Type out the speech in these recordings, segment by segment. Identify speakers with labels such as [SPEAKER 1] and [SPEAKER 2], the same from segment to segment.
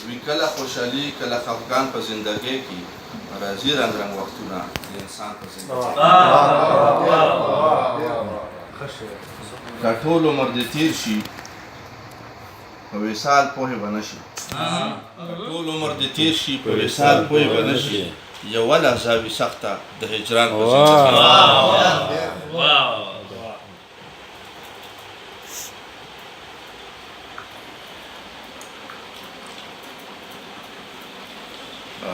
[SPEAKER 1] وي کله خوشحالي کله خفګان په زندګۍ کې، راځي رنګ رنګ وختونه د انسان په زندګۍ. که ټول عمر دې تیر شي په وصال پوه به نه شي، که ټول عمر دې تیر شي په وصال پوه به نه شي، یوه لحظه وي سخته د هجران په زندګۍ.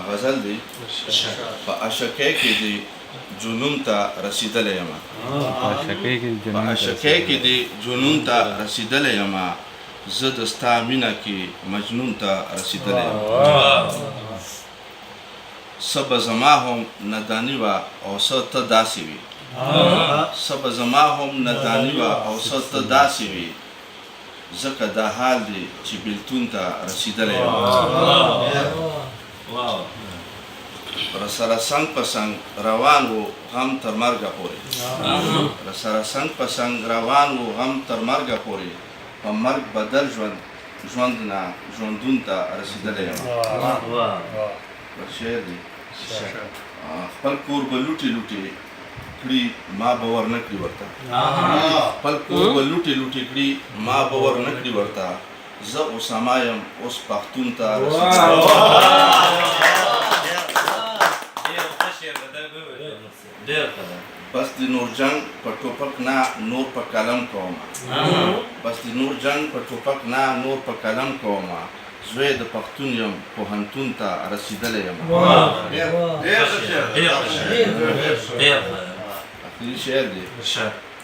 [SPEAKER 1] غزل دی. په عاشقۍ کې دی جنون ته رسیدلی یم، په عاشقۍ کې دی جنون ته رسیدلی یم، زه د ستا مینه کې مجنون ته رسیدلی یم. څه به زما هم ناداني وه او څه ته داسې وي، څه به زما هم ناداني وه او څه ته داسې وي، ځکه دا حال دی چې بیلتون ته رسیدلی یم. رسره څنګ په څنګ روان وو غم تر مرګه پورې، رسره څنګ په څنګ روان وو غم تر مرګه پورې، په مرګ بدل ژوند ژوند نه ژوندون ته رسیدلی یم. بل شعر دی. خپل کور به لوټې لوټې کړي ما به ور نه کړي ورته، خپل کور به لوټې لوټې کړي ما به ور نه کړي ورته، زه اسامه یم اوس پښتون ته رسیدلی. بس د نور جنګ په ټوپک نه نور په قلم کومه، بس د نور جنګ په ټوپک نه نور په قلم کومه، زوی د پښتون یم پوهنتون ته رسیدلی یم. اخري شعر دی.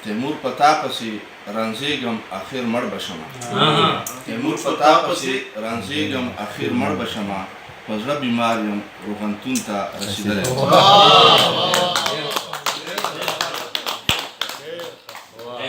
[SPEAKER 1] تیمور په تا پسې رنځېږم اخر مړ به شمه، تیمور په تا پسې رنځېږم اخر مړ به شمه، په زړه بیمار یم روغنتون ته رسیدلی یم.